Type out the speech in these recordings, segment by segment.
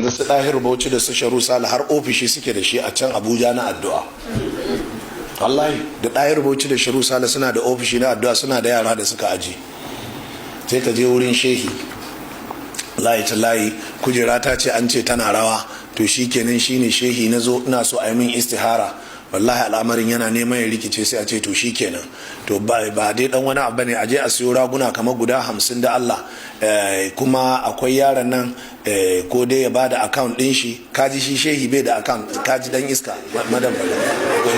Yanzu su Ɗahir Bauchi da su Sharu Sale har ofishi suke da shi a can Abuja na addu'a. Wallahi, da Ɗahir Bauchi da Sharu Sale suna da ofishi na addu'a, suna da yara da suka aji. Sai ka je wurin shehi, layi ta layi, kujera ta ce an ce tana rawa. To shi kenan, shine shehi, na zo ina so a yi min istihara, wallahi al'amarin yana neman ya rikice. Sai a ce, to shi kenan, to ba dai dan wani abu ne, a je a siyo raguna kamar guda 50 da Allah. Kuma akwai yaron nan, ko dai ya bada account din shi. Kaji, shi shehi bai da account. Kaji dan iska madan.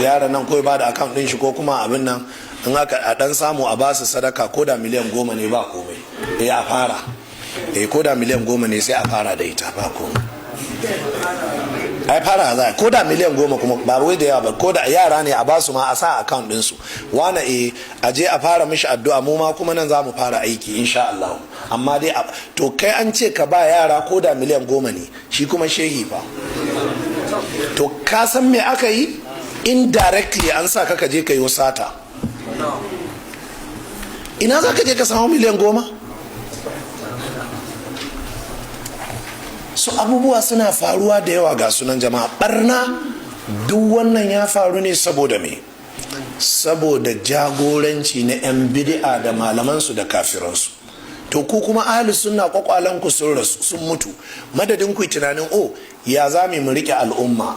Yaron nan ko ya bada account din shi, ko kuma abin nan, in aka a dan samu a basu sadaka, ko da miliyan 10 ne, ba komai. A fara, ko da miliyan 10 ne, sai a fara da ita, ba komai. Ai fara za, ko da miliyan 10 kuma ba wai da yawa ba. Ko da yara ne, a basu ma, a sa account ɗinsu. Wane, a je a fara mishi addu'a, mu ma kuma nan za mu fara aiki insha Allah. Amma dai to kai an ce ka ba yara ko da miliyan 10 ne, shi kuma shehi fa? To ka san me aka yi? Indirectly an sa ka je ka yi sata. Ina za ka je ka samu miliyan 10? Su abubuwa suna faruwa da yawa, ga sunan jama'a, barna. Duk wannan ya faru ne saboda me? Saboda jagoranci na 'yan bid'a da malamansu da kafiransu. To ku kuma ahli sunna, kwakwalanku sun rasu, sun mutu. Madadin ku tunanin, o ya za mu rike al'umma?